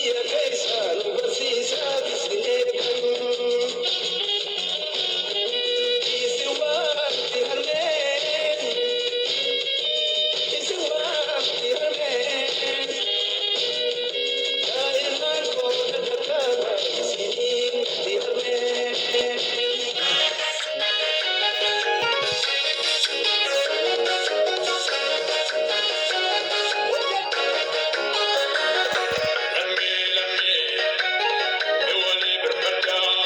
Biyya keessa nu barsiisaa isin eegan. Isin waanti harmeen, isin waanti harmeen. Daa'imman koo dadhabaa isiniin ti harmeen. Lammii lammii walii birmadhaa.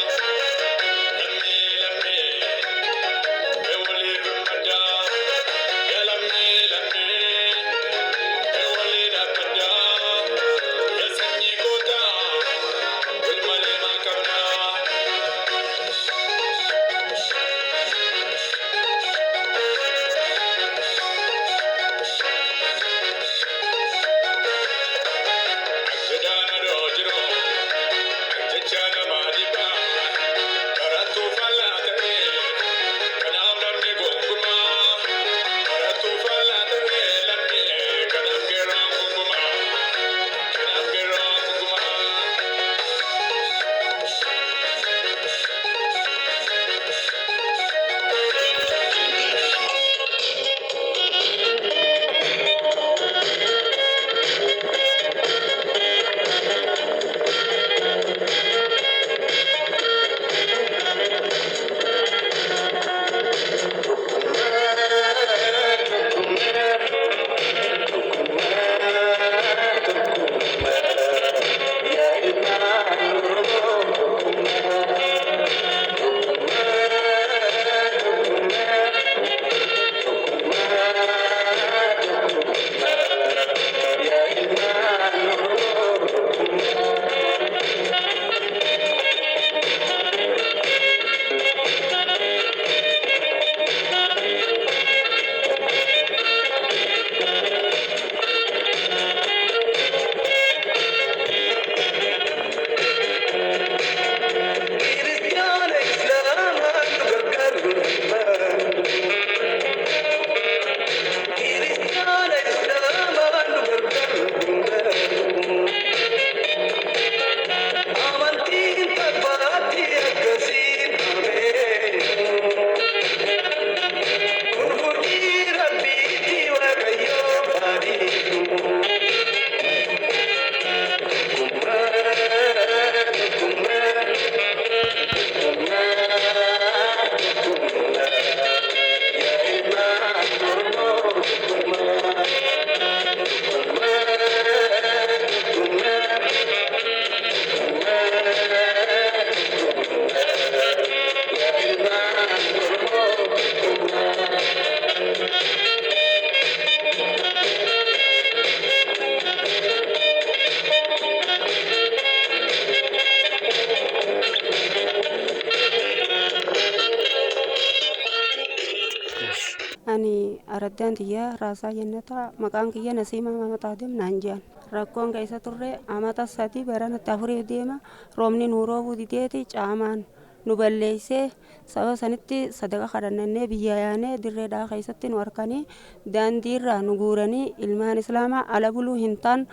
Lammii lammii walii birmadhaa. Yaa lammii lammii walii dhaabbadhaa. Yaa sanyii gootaa wal malee maal qabnaa? Akka daanadoo jiru jecha namaa dhibbaa barattuu faallaa ta'e kanaaf namni gonkumaa barattuu faallaa ta'e lammii kanaaf geerraan gonkumaa kanaaf geerraan gonkumaa. Kiristaana Islaamaa nu gargaaru hin Kiristaana Islaamaa nu gargaaru hin Amantiin tabbaatti akkasiin ameenu. Kun hojii Rabbiitti Waaqayyoo baadhiitu. Tokkummaa, tokkummaa, tokkummaa, tokkummaa. Yaa ilmaan Oromoo tokkummaa. Tokkummaa, tokkummaa, tokkummaa, tokkummaa. Yaa ilmaan Oromoo tokkummaa. Ani araddaan tiyya Raasaa Jannataa, maqaan kiyya Nasiimaa Maamataa naan jedhan. Rakkoon keessa turre amata 3 baranatti 4f deema. Roobni nuu roobuu dideeti caamaan nu balleessee, sababa sanitti sadaqa kadhannannee biyya yaanee dirree dhaa keessatti nu harkanii daandiirraa nu guuranii, ilmaan islaamaa ala buluu hin taan,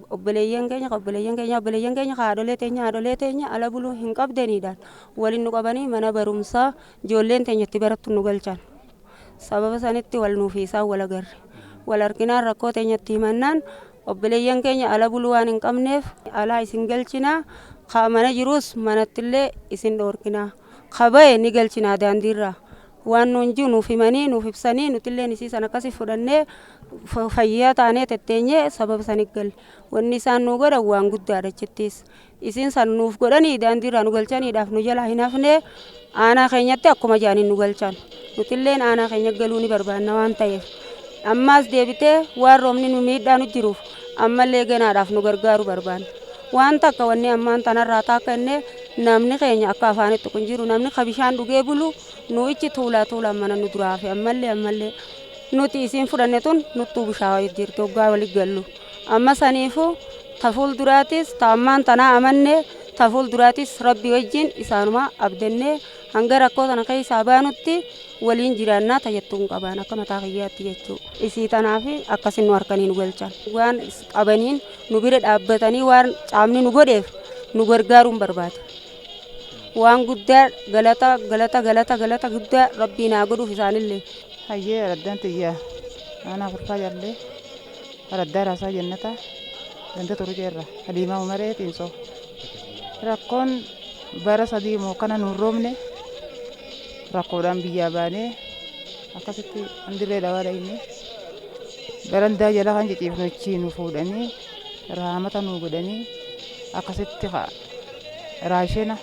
obboleeyyan keenya, obboleeyyan keenya, obboleeyyan keenya, haadholee teenya, haadholee teenya ala buluu hin qabdaniidhaan waliin nu qabanii mana barumsaa ijoolleen teenya itti barattu nu galchan. Sababa sanitti wal nuufi isaan wal agarre. Wal arginaan rakkoo teenyatti himannaan, obboleeyyan keenya ala buluu waan hin qabneef alaa isin galchinaa, ka mana jirus manattillee isin dhoorkinaa, ka ba'e ni galchinaa daandiirraa waan nuun jiru nuuf himanii nuuf ibsanii, nutilleen isii san akkasi fudhannee fayyaa taanee tetteenyee sababa sanitti galle. Wanni isaan nuu godhan waan guddaadha. Achittis isin san nuuf godhanii daandiirraa nu galchaniidhaaf nu jalaa hin hafne. Aanaa keenyatti akkuma jaaniin nu galchan. Nutilleen aanaa keenya galuu ni barbaanna waan ta'eef, ammaas deebitee waan roobni nu miidhaa nu jiruuf ammallee ganaadhaaf nu gargaaru barbaanna. Waan takka wanni ammaan tanarraa taakka innee namni keenya akka afaanitti kun jiru, namni ka bishaan dhugee bulu nu ichi tuulaa tuulaan mana nu duraa hafe. Ammallee ammallee nuti isiin fudhanne tun nuttuu bishaa jirti hoggaa walit gallu. Amma saniifu ta fuulduraatis ta ammaan tanaa amanne Ta fuulduraatis Rabbi wajjin isaanuma abdannee hanga rakkoo tana keessaa baanutti waliin jiraannaa tajaajiltuun qabaan akka mataa kiyyaatti jechuudha. Isii tanaaf akkasin nu harkanii nu galchan. Waan qabaniin nu bira dhaabbatanii waan caamni nu godheef nu gargaaruun barbaada. Waan guddaa galata galata galata galata guddaa Rabbii naa godhuuf isaanillee. Hayyee, araddaan xiyyaa aanaa Kurfaa Jallee, araddaa Raasaa Jannataa, ganda Turuceerra, Haliimaa Umaree Xiinsoo. Rakkoon bara 3 moo kana nuun roobne, rakkoodhaan biyyaa baanee akkasitti handirree dhawaa dhayne, barandaa jala kan ciciifnu achii nu fuudhanii raamata nu godhanii, akkasitti raashena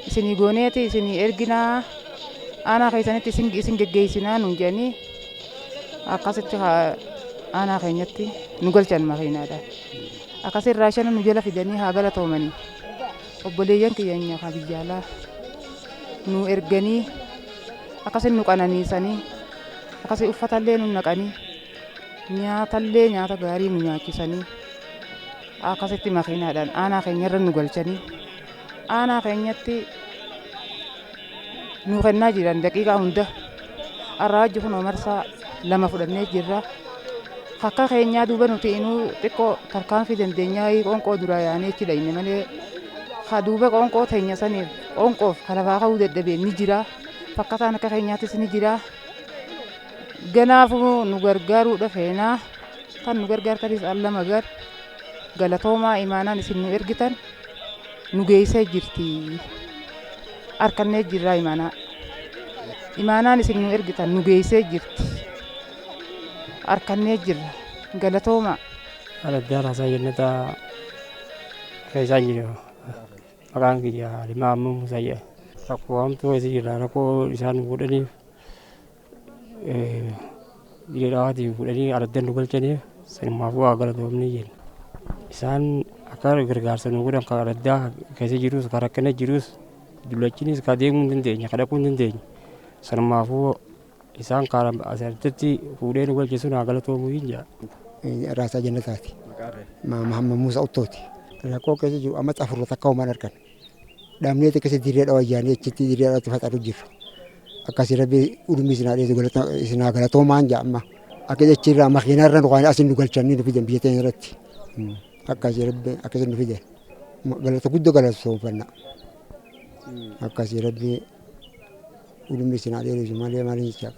isinii gooneeti isinii erginaa, aanaa keessanitti isin geggeessinaa nuun jedhanii, akkasitti aanaa keenyatti nu galchan makiinaadhaan. Akkasin raashena nu jala fidanii, haa galatoomanii. Obboleeyyan kiyya ka biyya alaa nu erganii akkasin nu qananiisanii, akkasi uffatallee nu naqanii, nyaatallee nyaata gaarii nu nyaachisanii, akkasitti makiinaadhaan aanaa keenyarra nu galchanii, aanaa keenyatti nu kennaa jiran daqiiqaa hunda. Arraa kunoo marsaa 2 fudhannee jirra. Akka keenyaa duuba nuti inuu xiqqoo tarkaanfii dandeenyaa qoonqoo duraa yaanee achi dhayne malee, ka duuba qoonqoo teenya saniif qoonqoof ka lafaa ka'uu dadhabee ni jira. Fakkataan akka keenyaattis ni jira. Ganaafuu nu gargaaruudha feenaa, kan nu gargaartanis allama gar galatoomaa. Imaanaan isin nu ergitan nu geessee jirti. Harkannee jirraa imaanaa. Imaanaan isin nu ergitan nu geessee jirti. Harkannee jirra. Galatoomaa. Araddaa Raasaa Jannataa keessaan jiru. Maqaan kiyya Halimaa Ammoo Musaa jedhama. Rakkoo hamtuu keessa jirra. Rakkoo isaan godhaniif, biyya dhawaatiin fuudhanii araddan nu galchaniif, sanumaafuu haa galatoomni jenna. Isaan akka gargaarsa nu godhan, kan araddaa keessa jirus, kan rakkina jirus, dullachinis ka deemuu hin dandeenye, ka dhaquu hin dandeenye. Sanumaafuu isaan karaa asirratti fuudhee nu galche sun haa galatoomuu hin jedha. Raasaa Jannataati. Muhammad Musa Uttooti. Rakkoo keessa jiru amma 4 takka homaan argan. Dhabnee akkasii dirree dhawaa yaanii achitti dirree dhawaatti faxaru jirra. Akkasii Rabbi urmii isin haa dheesu, isin haa galatoomaan jedha amma. Akka jechiirraa makiinarra nu asin nu galchanii nu fidan biyya teenya irratti. Akkasii Rabbi akkasii nu fidan. Galata guddoo galatoomfanna. Akkasii Rabbi urmii isin haa dheeressu malee maaliin jecha.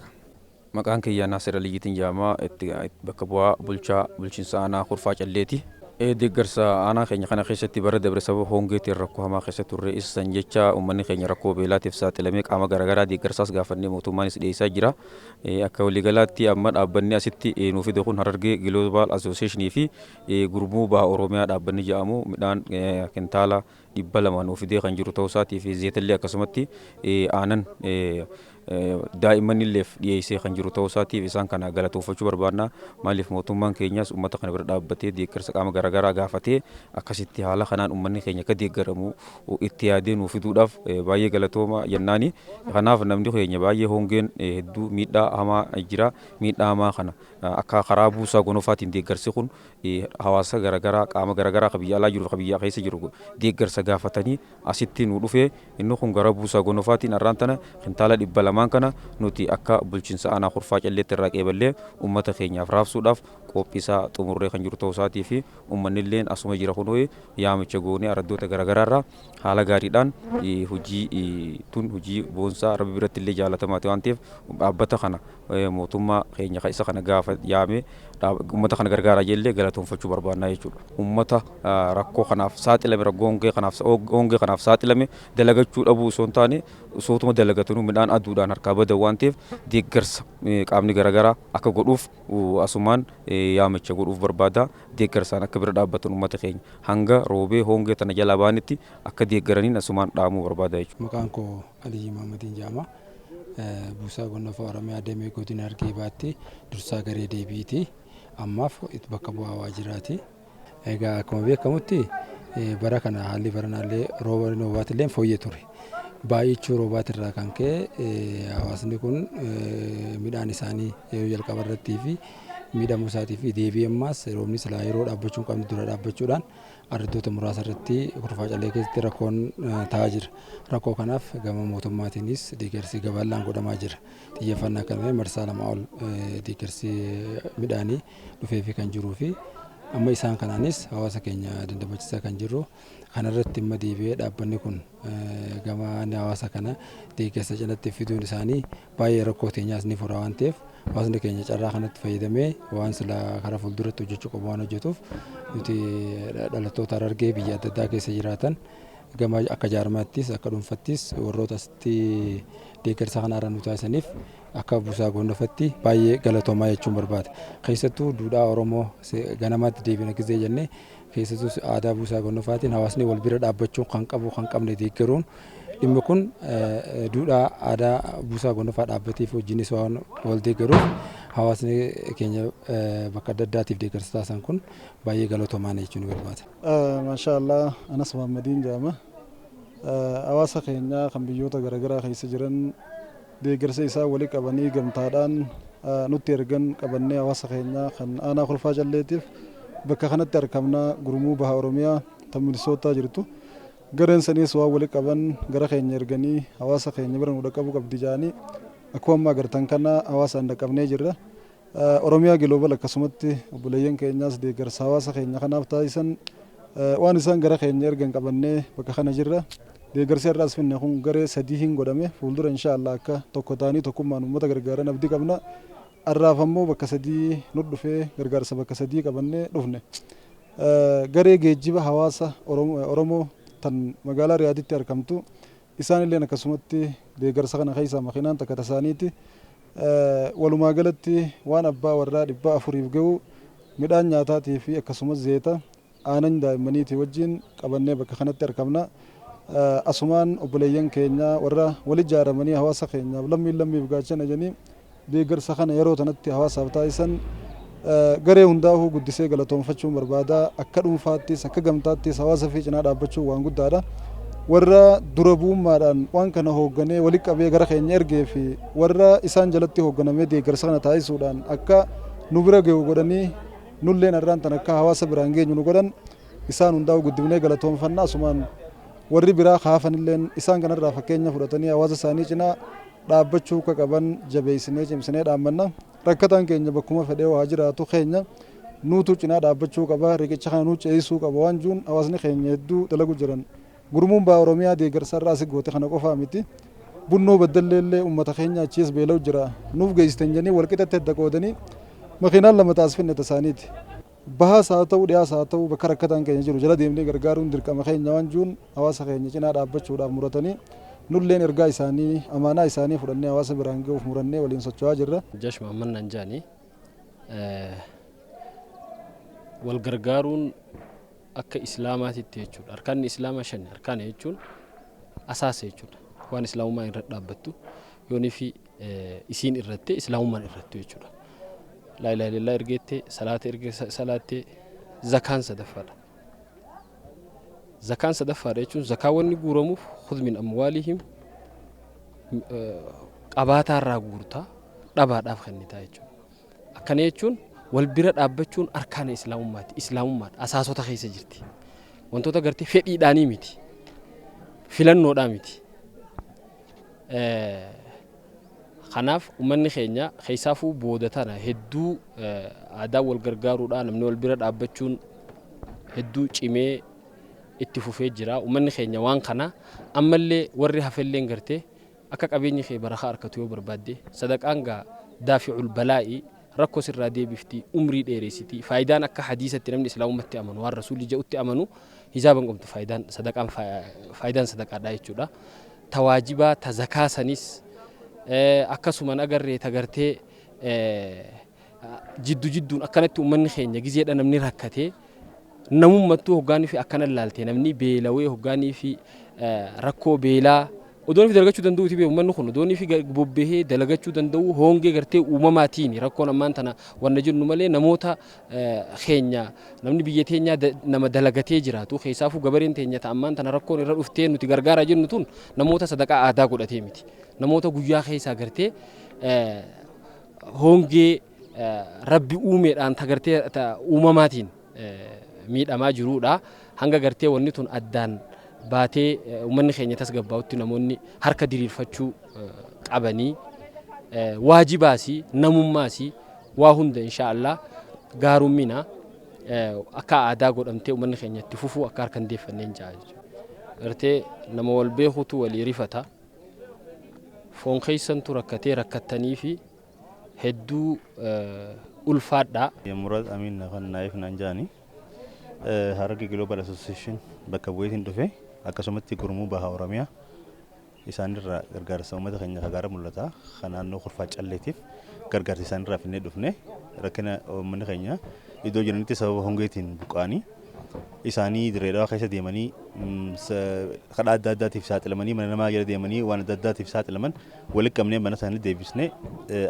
Maqaan kiyya Naasir Aliyyiitiin jedhama. Itti bakka bu'aa bulchaa bulchiinsa aanaa Kurfaa Calleeti. Deeggarsa aanaa keenya kana keessatti bara dabre sababa hongeetiin rakkoo hamaa keessa turre. Isa san jecha uummanni keenya rakkoo beelaatiif saaxilamee qaama garaagaraa deeggarsaas gaafannee mootummaanis dhiyeessaa jira. Akka waliigalaatti amma dhaabbanni asitti nuu fide kun Harargee Global Association fi Gurmuu Baha Oromiyaa dhaabbanni jedhamu midhaan kintaala 200 nuu fidee kan jiru ta'uu isaatii fi zeetallee akkasumatti aanan daa'imman illeef dhiyeessee kan jiru ta'uu isaatiif isaan kana galatoofachuu barbaanna. Maaliif, mootummaan keenyas uummata kana bira dhaabbatee deeggarsa qaama garaagaraa gaafatee akkasitti haala kanaan uummanni keenya akka deeggaramu itti yaadee nuu fiduudhaaf baay'ee galatooma jennaani. Kanaaf namni keenya baay'ee hongeen hedduu miidhaa hamaa jira. Miidhaa hamaa kana akka karaa buusaa gonofaatiin deeggarsi kun hawaasa garaagaraa, qaama garaagaraa ka biyya alaa jiru, ka biyya keessa jiru deeggarsa gaafatanii asitti nu dhufee, inni kun gara buusaa gonofaatiin har'aan tana kintaala 200n kana nuti akka bulchiinsa aanaa Kurfaa Calleetti irraa qeeballee uummata keenyaaf raabsuudhaaf qophiisaa xumurree kan jiru ta'uu isaatii fi uummanni illee asuma jira. Kunoo yaamicha goonee araddoota garaagaraa irraa haala gaariidhaan hojii tun hojii boonsaa Rabbi biratti illee jaalatamaa waan ta'eef, dhaabbata kana, mootummaa keenya isa kana gaafa yaamee uummata kana gargaaraa jellee galatoonfachuu barbaannaa jechuudha. Uummata rakkoo kanaaf saaxilame, rakkoo hongee kanaaf saaxilame, dalagachuu dhabuu osoo hin taane, osootuma dalagatanuu midhaan aduudhaan harkaa badan waan ta'eef, deeggarsa qaamni garaagaraa akka godhuuf asumaan yaamicha godhuuf barbaada. Deeggarsaan akka bira dhaabbatan, uummata keenya hanga roobee hongee tana jalaa baanitti akka deeggaraniin asumaan dhaamuu barbaada jechuudha. Maqaan koo Aliyyi Mahammadiin jedhama. Buusaa Gonofaa Oromiyaa damee godina Harargee Bahaatti dursaa garee deebiiti. Ammaaf bakka bu'aa waajjiraati. Egaa akkuma beekamutti bara kana haalli baranaallee rooba roobaatillee fooyyee ture. Baay'achuu roobaatirraa kan ka'e hawaasni kun midhaan isaanii yeroo jalqaba irrattii fi miidhamuu isaatii fi deebii ammaas roobni silaa yeroo dhaabbachuu hin qabne dura dhaabbachuudhaan Araddoota muraasa irratti Kurfaa Callee keessatti rakkoon ta'aa jira. Rakkoo kanaaf gama mootummaatiinis deeggarsi gabal'aan godhamaa jira. Xiyyeeffannaa kennamee marsaa 2 ol deeggarsi midhaanii dhufeefii kan jiruu fi amma isaan kanaanis hawaasa keenya dandamachiisaa kan jirru. Kanarratti imma deebi'ee dhaabbanni kun gama hawaasa kana deeggarsa cinatti fiduun isaanii baay'ee rakkoo teenyaas ni fura waan ta'eef, hawaasni keenya carraa kanatti fayyadamee waan silaa karaa fuulduratti hojjechuu qabu waan hojjetuuf, nuti dhalattoota Harargee biyya adda addaa keessa jiraatan gama akka jaarmaattis akka dhuunfattis warroota asitti deeggarsa kanarra nu taasisaniif akka Buusaa Gonofatti baay'ee galatoomaa jechuun barbaada. Keessattuu duudhaa Oromoo ganamaatti deebina gizee jennee, keessattuu aadaa Buusaa Gonofaatiin hawaasni wal bira dhaabbachuun, kan qabu kan qabne deeggaruun, dhimmi kun duudhaa aadaa Buusaa Gonofaa dhaabbateef wajjinis waan wal deeggaruuf, hawaasni keenya bakka adda addaatiif deeggarsa taasisan kun baay'ee galatoomaa jechuun barbaada. Maashaa Allah, Anas Muhammadiin jedhama. Hawaasa keenya kan biyyoota garaagaraa keessa jiran deeggarsa isaa walii qabanii gamtaadhaan nutti ergan qabannee hawaasa keenya kan aanaa Kurfaa Calleetiif bakka kanatti argamna, gurmuu baha Oromiyaa tan Minisootaa jirtu. Gareen saniis waan walii qaban gara keenya erganii hawaasa keenya bira nu dhaqqabuu qabdi jedhanii, akkuma ammaa agartan kana hawaasaan dhaqqabnee jirra. Oromiyaa Global akkasumatti obboleeyyan keenyaas deeggarsa hawaasa keenya kanaaf taasisan waan isaan gara keenya ergan qabannee bakka kana jirra. Deeggarsi har'aas finne kun garee sadii hin godhame. Fuuldura insha Allah akka tokko ta'anii tokkummaan uummata gargaaran abdii qabna. Har'aaf ammoo bakka sadii nu dhufee gargaarsa bakka sadii qabannee dhufne. Garee geejjiba hawaasa Oromoo tan magaalaa Riyaaditti argamtu, isaan illeen akkasumatti deeggarsa kana keessaa makiinaan takka tasaaniiti. Walumaa galatti waan abbaa warraa 400f gahu midhaan nyaataatii fi akkasumas zeeta, aanan daa'immaniitii wajjin qabannee bakka kanatti argamna. Asumaan obboleeyyan keenya warra wal ijaaramanii hawaasa keenyaaf lammiin lammiif gaachana jedhanii deeggarsa kana yeroo tanatti hawaasaaf taasisan garee hundaa'uu guddisee galatoonfachuun barbaada. Akka dhuunfaattis akka gamtaattis hawaasa fi cinaa dhaabbachuun waan guddaadha. Warra dura bu'ummaadhaan waan kana hoogganee walitti qabee gara keenya ergee fi warra isaan jalatti hoogganamee deeggarsa kana taasisuudhaan akka nu bira gahu godhanii nulleen har'aan tan akka hawaasa biraan geenyu nu godhan, isaan hundaa'uu guddifnee galatoonfanna. Asumaan warri biraa kaafanilleen isaan kanarraa fakkeenya fudhatanii hawaasa isaanii cinaa dhaabbachuu akka qaban jabeessinee cimsinee dhaammanna. Rakkataan keenya bakkuma fedhee waa jiraatu keenya nuutu cinaa dhaabbachuu qaba, riqicha kana nuu ceesisuu qaba waan jiruun hawaasni keenya hedduu dalagu jiran. Gurmuun baa Oromiyaa deeggarsa irraa asii goote kana qofaa miti. Bunnoo baddallee uummata keenya achiis beela'u jira. Nuuf geessitan jedhanii walqixatti edda qoodanii makiinaan lama taasifne tasaaniiti. Bahaas haa ta'u, dhiyaas haa ta'u, bakka rakkataan keenya jiru jala deemnee gargaaruun dirqama keenya waan jiruun hawaasa keenya cinaa dhaabbachuudhaaf muratanii, nulleen ergaa isaanii, amaanaa isaanii fudhannee hawaasa biraan gahuuf murannee waliin socho'aa jirra. Jash Mahammad Nanjaani. Wal gargaaruun akka islaamaatitti jechuudha. Arkaanni islaamaa shan. Arkaana jechuun asaasa jechuudha. Waan islaamummaa irra dhaabbattu yoonii fi isiin irratti islaamummaan irrattu jechuudha. Laa ilaaha illallah ergeette, salaata erge, salaatte, zakaan sadaffaadha. Zakaan sadaffaadha jechuun zakaa wanni guuramuuf خذ من أموالهم, qabaataarraa guurtaa dhabaadhaaf kennitaa jechuudha. Akkana jechuun wal bira dhaabbachuun arkaana islaamummaati. Islaamummaadha. Asaasota keessa jirti. Wantoota gartee fedhiidhaanii miti. Filannoodhaa miti. Kanaaf uummanni keenya keessaafuu booda tana hedduu aadaa wal gargaaruudhaan namni wal bira dhaabbachuun hedduu cimee itti fufee jira. Uummanni keenya waan kana ammallee warri hafelleen gartee akka qabeenyi kee barakaa harkatu yoo barbaadde, sadaqaan gaa دافع البلاء, rakkoo sirraa deebifti, umrii dheeressiti. Faayidaan akka hadiisatti namni islaamummaatti amanu, waan rasuulli jedhutti amanu, hijaaban qabdu faayidaan sadaqaan, faayidaan sadaqaadha jechuudha. Tawaajibaa ta zakaa sanis akkasuman agarree tagartee jiddu jidduun akkanatti uummanni keenya gizeedha namni rakkatee namummattuu hoggaanii fi akkana laalte, namni beelawee hoggaanii fi rakkoo beelaa odoon fi dalagachuu danda'uuti bee, uummanni kun odoon fi bobbahee dalagachuu danda'u, hongee gartee uumamaatiin rakkoon ammaan tana wanna jennu malee, namoota keenya namni biyya teenyaa nama dalagatee jiraatu, keessaafuu gabareen teenya ta ammaan tana rakkoon irra dhuftee nuti gargaaraa jennu tun namoota sadaqaa aadaa godhatee miti, namoota guyyaa keessaa gartee hongee rabbi uumeedhaan tagartee uumamaatiin miidhamaa jiruudha. Hanga gartee wanni tun addaan baatee uummanni keenya tasgabbaa'utti namoonni harka diriirfachuu qabanii waajibaasii namummaasii waa hunda insha Allah gaarummina akka aadaa godhamtee uummanni keenya itti fufuu akka harka hin deeffanneen ja'a jechuudha. Gartee nama wal beekutu walii rifata. Foon keessantu rakkatee rakkattanii fi hedduu ulfaadhaa. Muraad Amiin Nafan Naayif naan jedhani. Harargee Global Association bakka bu'eetiin dhufe, akkasumatti gurmuu baha Oromiyaa isaanirraa gargaarsa uummata keenya kagaara mul'ata kan naannoo Kurfaa Calleetiif gargaarsa isaanirraa finnee dhufne. Rakkina uummanni keenya iddoo jiranitti sababa hongeetiin buqqa'anii isaanii Dirree keessa deemanii kadhaa adda addaatiif saaxilamanii, mana namaa jala deemanii waan adda addaatiif saaxilaman walitti qabnee mana isaanii deebisnee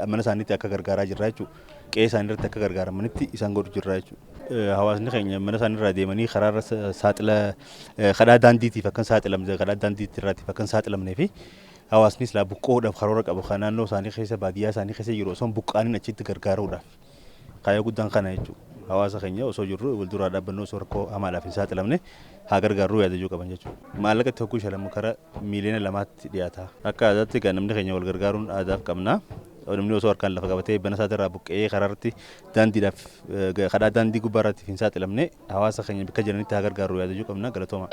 mana isaaniitti akka gargaaraa jirra jechuudha. Qe'ee isaanii irratti akka gargaaramanitti isaan godhu jirra jechuudha. Hawaasni keenya mana isaanii irraa deemanii karaarra saaxila kadhaa daandiitiif akka hin saaxilamne, kadhaa daandiitiif akka hin saaxilamnee fi hawaasni silaa buqqoodhaaf karoora qabu kan naannoo isaanii keessa, baadiyyaa isaanii keessa jiru osoo hin buqqaanin achitti gargaaruudhaaf kaayyoo guddaan kana jechuudha. Hawaasa keenya osoo jirru wal duraa dhaabbannoo osoo rakkoo hamaadhaaf hin saaxilamne haa gargaarruu yaadachuu qaban jechuudha. Maallaqa itti hogguu shalamu karaa miiliyoona 2tti dhiyaata. Akka aadaatti egaa namni keenya wal gargaaruun aadaaf qabna. Namni osoo harkaan lafa qabatee bana isaatirraa buqqa'ee karaarratti daandiidhaaf kadhaa daandii gubbaarratti hin saaxilamne hawaasa keenya bakka jiranitti haa gargaarru yaadachuu qabna. Galatooma.